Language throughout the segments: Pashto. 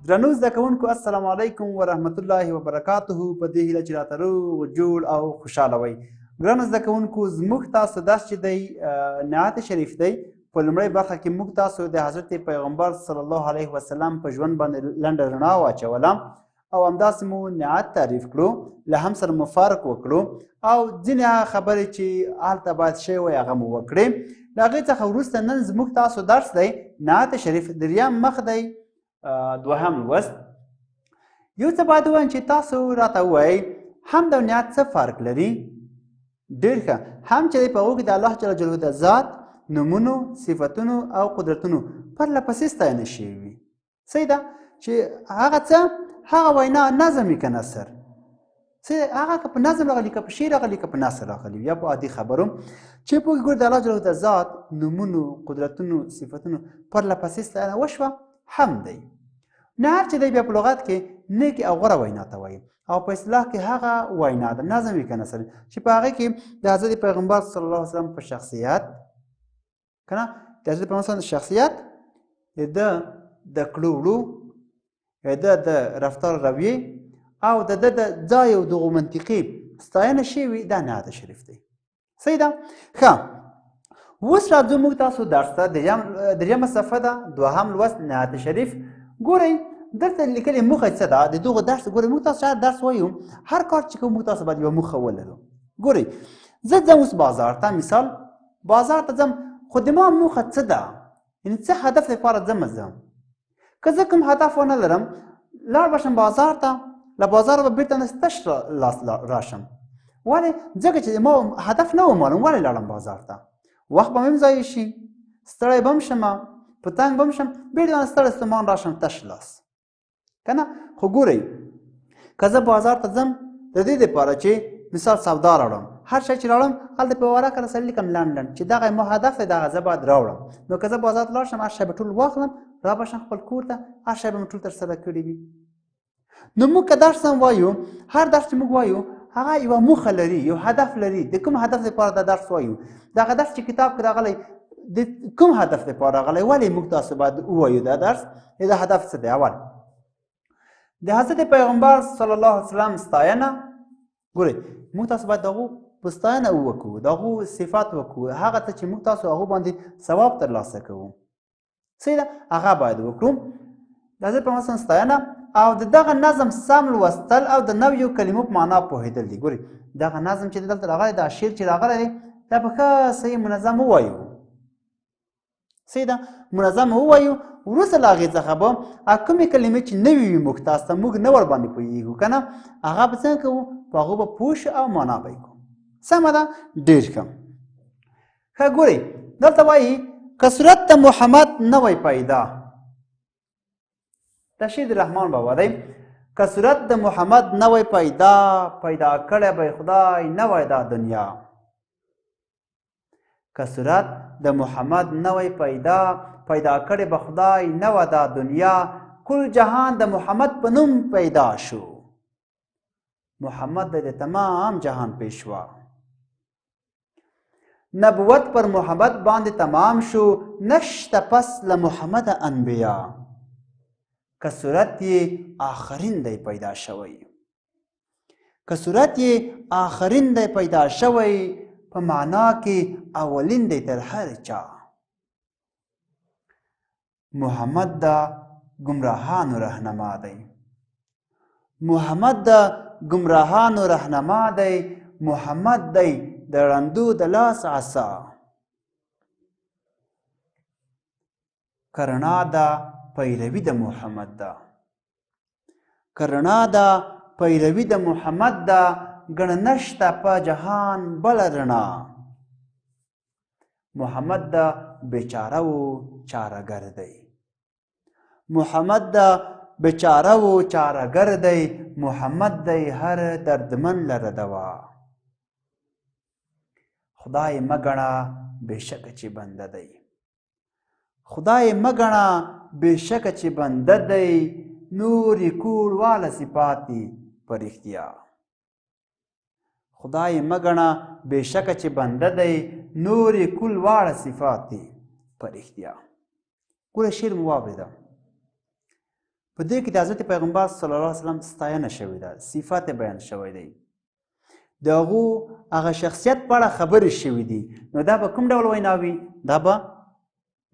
درنو زده کوونکو، السلام علیکم ورحمت الله وبرکاته. په دې هیله چې راته روغ جوړ او خوشحاله وئ. ګرانو زده کوونکو، زموږ تاسو درس چې دی نعت شریف دی. په لومړۍ برخه کې موږ تاسو د حضرت پیغمبر صلی الله علیه وسلم په ژوند باندې لنډه رڼا واچوله او همداسې مو نعت تعریف کړو، له هم سره مو فرق وکړو او ځینې هغه خبرې چې هلته باید شوی وای هغه مو وکړې. له هغې څخه وروسته نن زموږ تاسو درس دی نعت شریف، دریم مخ دی، دوهم لوست. یو څه باید ووایم چې تاسو راته ووایئ حمد او نعت څه فرق لري؟ ډېر ښه. هم چې په هغو کې د الله جل جلاله د ذات، نومونو، صفتونو او قدرتونو پرله پسې ستاینه شوې وي. صحیح ده چې هغه څه هغه وینا نظم وي که نثر، څه هغه که په نظم راغلي که په شعر راغلي که په نثر راغلي یا په عادي خبرو چې په ګور د الله جل د ذات، نومونو، قدرتونو، صفتونو پرله پسې ستاینه وشوه، هم دی. نهر چې دی بیا په لغت کې نیکې او غوره وینا ته وایي او په اصطلاح کې هغه وینا ده، نظم وي که نثر، چې په هغه کې د حضرت پیغمبر صلی الله علیه وسلم په شخصیت که نه د حضرت پیغمبر صلی شخصیت، د ده د کړو وړو، د ده د رفتار رویې او د ده د ځای او دغو منطقي ستاینه شوې وي، دا نعت شریف دی. صحیح ده؟ ښه، اوس راځو موږ تاسو درس ته. درېیمه صفحه ده، دوهم لوست، نعت شریف. ګورئ دلته لیکلې موخه څه ده د دغو درس. ګورئ موږ تاسو هر درس وایو، هر کار چې کوو موږ تاسو باید یوه موخه ولرو. ګورئ زه ځم اوس بازار ته، مثال بازار ته ځم، خو د ما موخه څه ده؟ یعنې څه هدف لپاره ځم؟ زه که زه کوم هدف ونه لرم، لاړ به شم بازار ته، له بازاره به بېرته نه تش لاس راشم. ولې؟ ځکه چې ما هدف نه و معلوم. ولې لاړم بازار ته؟ وخت به مې هم ضایع شي، ستړی به هم شم، په تنګ به هم شم، بېرته نه ستړی ستومان راشم تش لاس، که نه؟ خو ګورئ که زه بازار ته ځم د دې دپاره چې مثال سودا راوړم، هر شی چې راوړم هلته په ورقه را سره لیکم لنډ لنډ چې دغه مو هدف دی، دغه زه باید راوړم. نو که زه بازار ته لاړ شم، هر شی به ټول واخلم، را به شم خپل کور ته، هر شی به مې ټول ترسره کړي وي. نو موږ که درس هم وایو، هر درس چې موږ وایو هغه یوه موخه لري، یو هدف لري. د کوم هدف لپاره دا درس وایو؟ دغه درس چې کتاب کې راغلی د کوم هدف لپاره راغلی؟ ولې موږ تاسو باید ووایو دا درس، دا هدف څه دی؟ اول د حضرت پیغمبر صلی الله علیه وسلم ستاینه. ګورئ موږ تاسو باید دغو په ستاینه وکړو، دغو صفات وکړو، هغه څه چې موږ تاسو هغو باندې ثواب ترلاسه کوو، صحیح ده، هغه باید وکړو. د حضرت پیغمبر صلی ستاینه او د دغه نظم سم لوستل او د نویو کلمو په معنا پوهېدل دي. ګورئ دغه نظم چې دلته راغلی، دا شعر چې راغلی دی، دا په ښه صحیح منظم ووایو، صحیح ده، منظم ووایو. وروسته له هغې څخه به کومې کلمې چې نوې وي موږ تاسو ته، موږ نه ورباندې پوهېږو، که نه، هغه به څنګه کوو؟ په هغو به پوه شو او معنا به یې کوو. سمه ده؟ ډېر ښه. ښه ګورئ دلته وایي که صورت د محمد نه وای پیدا، دا شعر د رحمان بابا دی، که صورت د محمد نه وای پیدا، پیدا کړی به خدای نه وای دا دنیا. که صورت د محمد نه وای پیدا، پیدا کړې به خدای نه وه دا دنیا. کل جهان د محمد په نوم پیدا شو، محمد د تمام جهان پیشوا. نبوت پر محمد باندې تمام شو، نشته پس له محمد انبیا. که صورت یې آخرین دی پیدا شوی، که صورت یې آخرین دی پیدا شوی، په معنا کې اولین دی تر هر چا. محمد د ګمراهانو رهنما دی، محمد د ګمراهانو رهنما دی، محمد دی د ړندو د لاس عصا. که رڼا ده پیروي د محمد ده، که رڼا ده پیروي د محمد ده، ګڼه نشته په جهان بله رڼا. محمد د بیچاره و چارهګر دی، محمد د بیچاره و چارهګر دی، محمد دی هر دردمن لره دوا. خدای مه ګڼه بېشکه چې بنده دی، خدای مه ګڼه بېشکه چې بنده دی، نور یې کوړواله صفات دي په رښتیا. خدای مه ګڼه بېشکه چې بنده دی، نور یې کل واړه صفات دي په رښتیا. ګوره شعر مو واورېده. په دې کې د حضرت پیغمبر صلی الله علیه وسلم ستاینه شوې ده، صفت بیان شوی دی، د هغو هغه شخصیت په اړه خبرې شوې دي. نو دا به کوم ډول وینا وي؟ دا به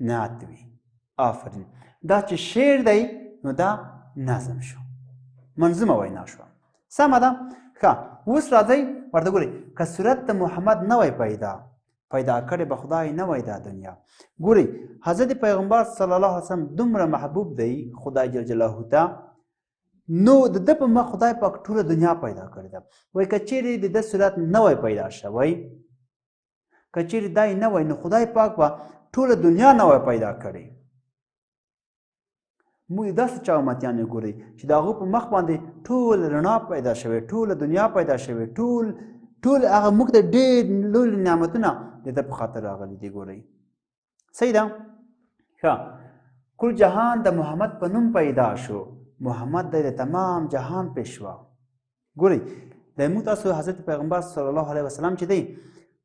نعت وي. آفرین. دا چې شعر دی نو دا نظم شو، منظومه وینا شوه. سمه ده. ښه، اوس راځئ ورته ګورئ. که صورت د محمد نه وای پیدا، پیدا کړې به خدای نه وای دا دنیا. ګورئ، حضرت پیغمبر صلی الله علیه وسلم دومره محبوب دی خدای جل جلاله ته، نو د ده په مخ خدای پاک ټوله دنیا پیدا کړې ده. وایي که چیرې د ده صورت نه وای پیدا شوی، که چیرې دای نه وای، نو خدای پاک به ټوله دنیا نه وای پیدا کړې. موږ داسې چا امتیان یې ګورئ چې د هغو په مخ باندې ټول رڼا پیدا شوې، ټوله دنیا پیدا شوې، ټول هغه موږ ته ډېر لوی نعمتونه د ده په خاطر راغلي دي. ګورئ، صحیح ده. ښه، کل جهان د محمد په نوم پیدا شو، محمد دی د تمام جهان پیشوا. ګورئ، د موږ تاسو حضرت پیغمبر صلی الله علیه وسلم چې دی،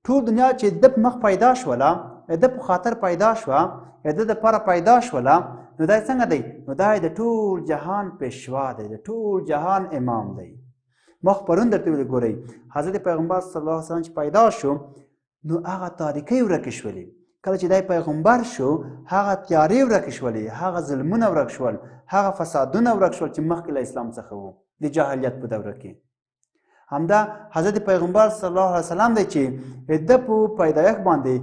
ټول دنیا چې د په مخ پیدا شوله، د ده په خاطر پیدا شوه، د ده دپاره پیدا شوله، نو دا څنګه دی؟ نو دا د ټول جهان پیشوا دی، د ټول جهان امام دی. ما خو پرون درته ویل، ګورئ حضرت پیغمبر صلی الله علیه وسلم چې پیدا شو، نو هغه تاریکۍ ورکې شولې. کله چې دی پیغمبر شو، هغه تیارې ورکې شولې، هغه ظلمونه ورک شول، هغه فسادونه ورک شول چې مخکې له اسلام څخه وو د جاهلیت په دوره کې. همدا حضرت پیغمبر صلی الله علیه وسلم دی چې د په پیدایښت باندې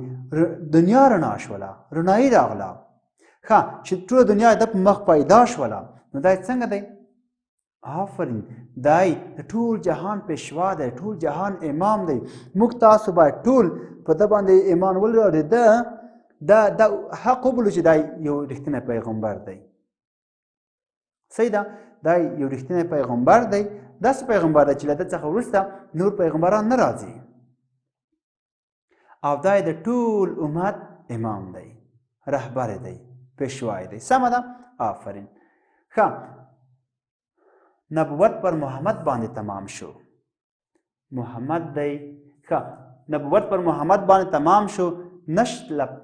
دنیا رڼا شوله، رڼایي راغله. ښه، چې ټوله دنیا د په مخ پیدا شوله، نو دا څنګه دی؟ آفرین، دی د ټول جهان پیشوا دی، ټول جهان امام دی. موږ تاسو باید ټول په ده باندې ایمان ولرو او د ده دا حق وبولو چې دا یو رښتینی پیغمبر دی. صحیح ده، دا یو رښتینی پیغمبر دی، داسې پیغمبر دی چې له ده څخه وروسته نور پیغمبران نه راځي، او دا د ټول امت امام دی، رهبر دی، پیشوای دی. سمه ده، آفرین. ښه، نبوت پر محمد باندې تمام شو، محمد دی. ښه، نبوت پر محمد باندې تمام شو،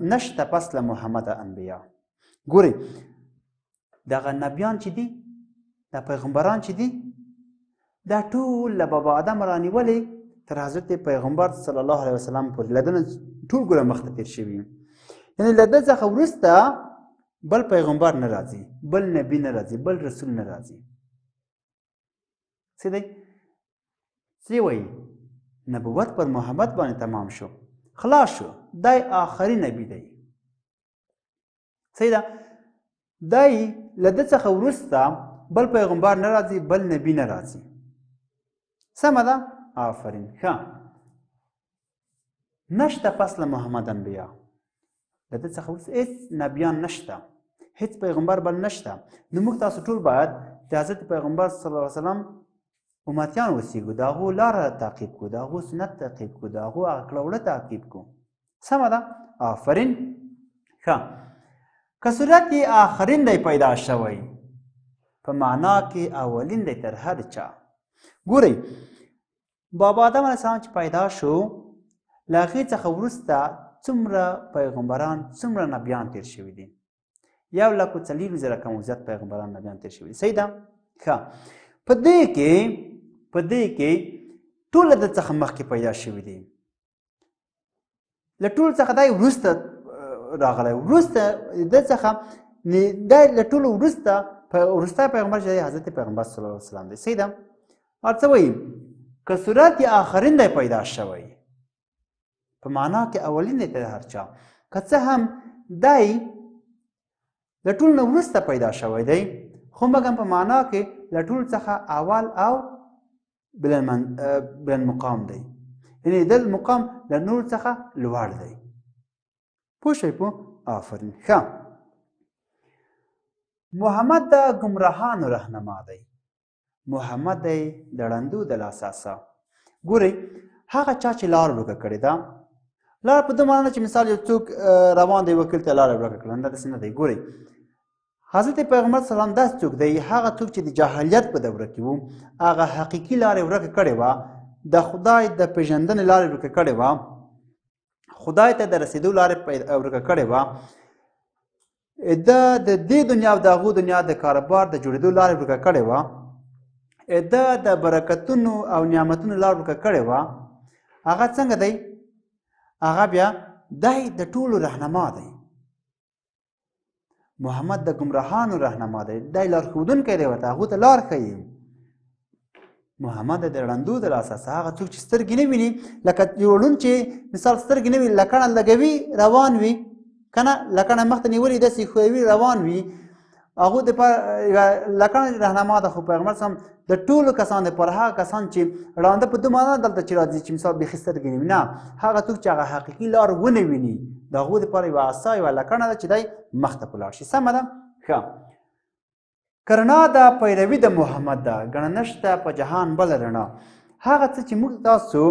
نشته پس له محمد انبیا. ګورئ، دغه نبیان چې دي، دا پیغمبران چې دي، دا ټول له بابا آدم رانیولې تر حضرت پیغمبر صلی الله علیه وسلم پورې له ده نه ټول ګوره مخته تېر شوي. یعنې له ده څخه وروسته بل پیغمبر نه راځي، بل نبي نه راځي، بل رسول نه راځي. څه دی؟ څه وایي؟ نبوت پر محمد باندې تمام شو، خلاص شو، دی آخري نبي دی. صحیح ده، دی له ده څخه وروسته بل پیغمبر نه راځي، بل نبي نه راځي. سمه ده، آفرین. ښه، نشته پس له محمد انبیا، له ده څخه وروسته هېڅ نبیان نشته، هېڅ پیغمبر بل نشته. نو موږ تاسو ټول باید د حضرت پیغمبر صلی الله علیه وسلم امتیان اوسېږو، د هغو لاره تعقیب کړو، د هغو سنت تعقیب کړو، د هغو هغه کړه وړه تعقیب کړو. سمه ده، آفرین. ښه، که صورت یې آخرین دی پیدا شوی، په معنا کې اولین دی تر هر چا. ګورئ، بابا آدم علیه السلام چې پیدا شو، له هغې څخه وروسته څومره پیغمبران، څومره نبیان تېر شوي دي؟ 1,40,000 کم او زیات پیغمبران نبیان تېر شوي دي. صحیح ده. ښه، په دې کې ټول له ده څخه مخکې پیدا شوي دي، له ټولو څخه دی وروسته راغلی، وروسته ده څخه دی له ټولو وروسته وروستی پیغمبر چې دی حضرت پیغمبر صلی الله علیه وسلم دی. صحیح ده. هر څه وایي، که صورت یې آخرین دی پیدا شوی، په معنا کې اولین دی تر هر چا. که څه هم دی له ټولو نه وروسته پیدا شوی دی، خو مګم په معنا کې له ټولو څخه اول او بلند مقام دی، یعنې د مقام له نورو څخه لوړ دی. پوه شئ؟ پوه، آفرین. ښه، محمد د ګمراهانو رهنما دی، محمد دی د ړندو د لاساسه. ګورئ، هغه چا چې لار ورکه کړې ده، لار په دې معنی چې مثال یو څوک روان دی وکیل ته لاره ورکه کړه، نه داسې نه دی. ګورئ، حضرت پیغمبر صلی الله علیه وسلم داسې څوک دی، هغه څوک چې د جاهلیت په دوره کې وو، هغه حقیقي لارې ورکه کړې وه، د خدای د پېژندنې لارې ورکه کړې وه، خدای ته د رسېدو لارې ورکه کړې وه. ده د دې دنیا او د هغو دنیا د کاروبار د جوړېدو لاره ورکه کړې وه. ده د برکتونو او نعمتونو لار ورکه کړې وه. هغه څنګه دی؟ هغه بیا دی د ټولو رهنما دی. محمد د ګمراهانو رهنما دی، دی لارښودونکی دی، ورته هغو ته لار ښیي. محمد د ړندو د لاسه څخه، هغه څوک چې سترګې نه ویني، لکه یو ړوند چې مثال سترګې نه ویني، لکڼه لګوي روان وي که نه، لکڼه مخته نیولې داسې ښویوي روان وي، هغو دپاره یوه لکڼه رهنما ده. خو پیغمبر سم د ټولو کسانو دپاره، هغه کسان چې ړانده په دوه معنا دلته چې راځي چې مثال بیخي سترګې نه وي، نه، هغه څوک چې هغه حقیقي لار ونه ویني، د هغو دپاره یوه عصا یوه لکڼه ده چې دی مخته په لاړ شي. سمه ده؟ ښه. که رڼا ده پیروي د محمد ده، ګڼه نشته په جهان بله رڼا. هغه څه چې موږ تاسو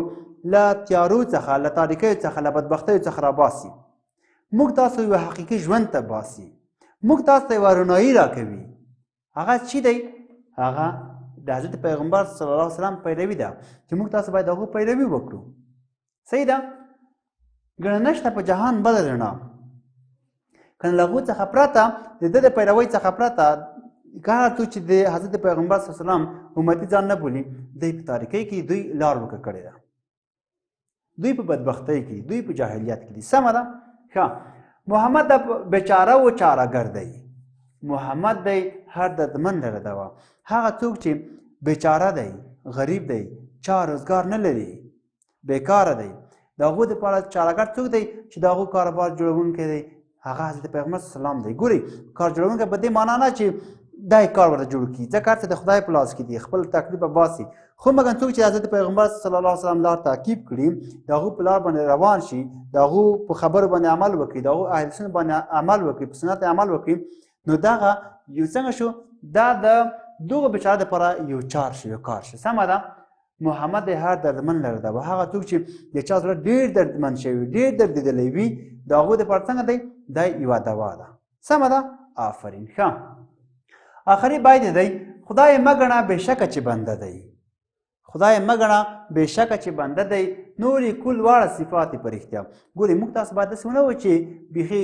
له تیارو څخه، له تاریکیو څخه، له بدبختیو څخه راباسي، موږ تاسو یو حقیقي ژوند ته باسي، موږ تاسو ته یوه رڼایي راکوي، هغه چی دی؟ هغه د حضرت پیغمبر صلی الله علیه وسلم پیروي ده چې موږ تاسو باید هغو پیروي وکړو. صحیح ده؟ ګڼه نشته په جهان بله رڼا، کنه له هغو څخه پرته، د ده د پیروۍ څخه پرته، که هر څوک چې د حضرت پیغمبر صلی الله علیه وسلم امتي ځان نه بولي، دوی په تاریکۍ کې دوی لار ورکه کړې ده، دوی په بدبختۍ کې، دوی په جاهلیت کې دي. سمه ده؟ ښه. محمد د بیچاره و چارهګر دی، محمد دی هر دردمن لره دوا. هغه څوک چې بیچاره دی، غریب دی، چا روزګار نه لري، بیکاره دی، د هغو دپاره چارهګر څوک دی چې د هغو کاروبار جوړونکی دی؟ هغه حضرت پیغمبر صلی الله علیه وسلم دی. ګورئ، کار جوړونکی په دې معنا نه چې دا کار ورته جوړ کړي، ځکه هر څه د خدای په لاس کې دي، خپل تکلیف به باسي، خو مګر څوک چې حضرت پیغمبر صلی الله علیه وسلم لار تعقیب کړي، د هغو په لار باندې روان شي، د هغو په خبرو باندې عمل وکړي، د هغو اهل سنت باندې عمل وکړي، په سنت عمل وکړي، نو دغه یو څنګه شو؟ دا د دغو بیچاره دپاره یو چار شو، یو کار شو. سمه ده؟ محمد دی هر دردمن لره ده. هغه څوک چې د چا زړه ډېر دردمن شوی، ډېر دردېدلی وي، د هغو دپاره څنګه دی؟ دا یوه دوا ده. سمه ده؟ آفرین. ښه، آخري باید دی، خدای مه ګڼه بېشکه چې بنده دی، خدای مه ګڼه بېشکه چې بنده دی، نورې کل واړه صفات په رښتیا. ګورئ، موږ تاسو باید داسې ونه وایو چې بیخي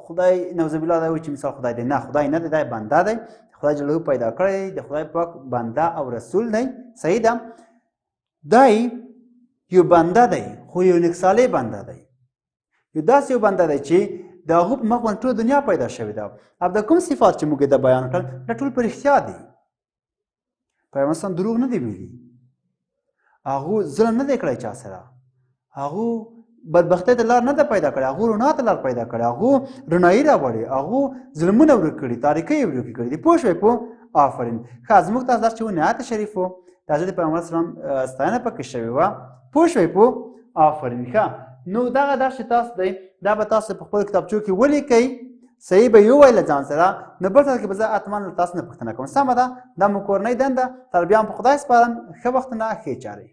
خدای نعوذ بالله دا وایي چې مثال خدای دی، نه، خدای نه دی، دی بنده دی، خدای جلاله پیدا کړی دی، د خدای پاک بنده او رسول دی. صحیح ده؟ دی یو بنده دی، خو یو نیک صالح بنده دی، یو داسې یو بنده دی چې د هغو په مخ باندې ټوله دنیا پیدا شوې ده، او د کوم صفات چې موږ یې دا بیان کړل، دا ټول په رښتیا دي. پیغمبر اسلام دروغ نه دی ویلي، هغو ظلم نه دی کړی چا سره، هغو بدبختۍ ته لار نه ده پیدا کړې، هغو رڼا ته لار پیدا کړې، هغو رڼایي راوړې، هغو ظلمونه ورک کړي، تاریکۍ یې ورکې کړي دي. پوه شوې؟ پوه؟ آفرین. ښه، زموږ تاسو درس چې و نهایت شریف و، د حضرت پیغمبر اسلام ستاینه پکې شوې وه. پوه شوې؟ پوه؟ آفرین. ښه، نو دغه درس چې تاسو دی، دا به تاسو په خپلو کتابچو کې ولیکئ، صحیح به یې ووایئ له ځان سره، نو بل ځل کې به زه حتما له تاسو نه پوښتنه کوم. سمه ده؟ دا مو کورنۍ دنده. تر بیا هم په خدای سپارم. ښه وختونه، ښې چارې.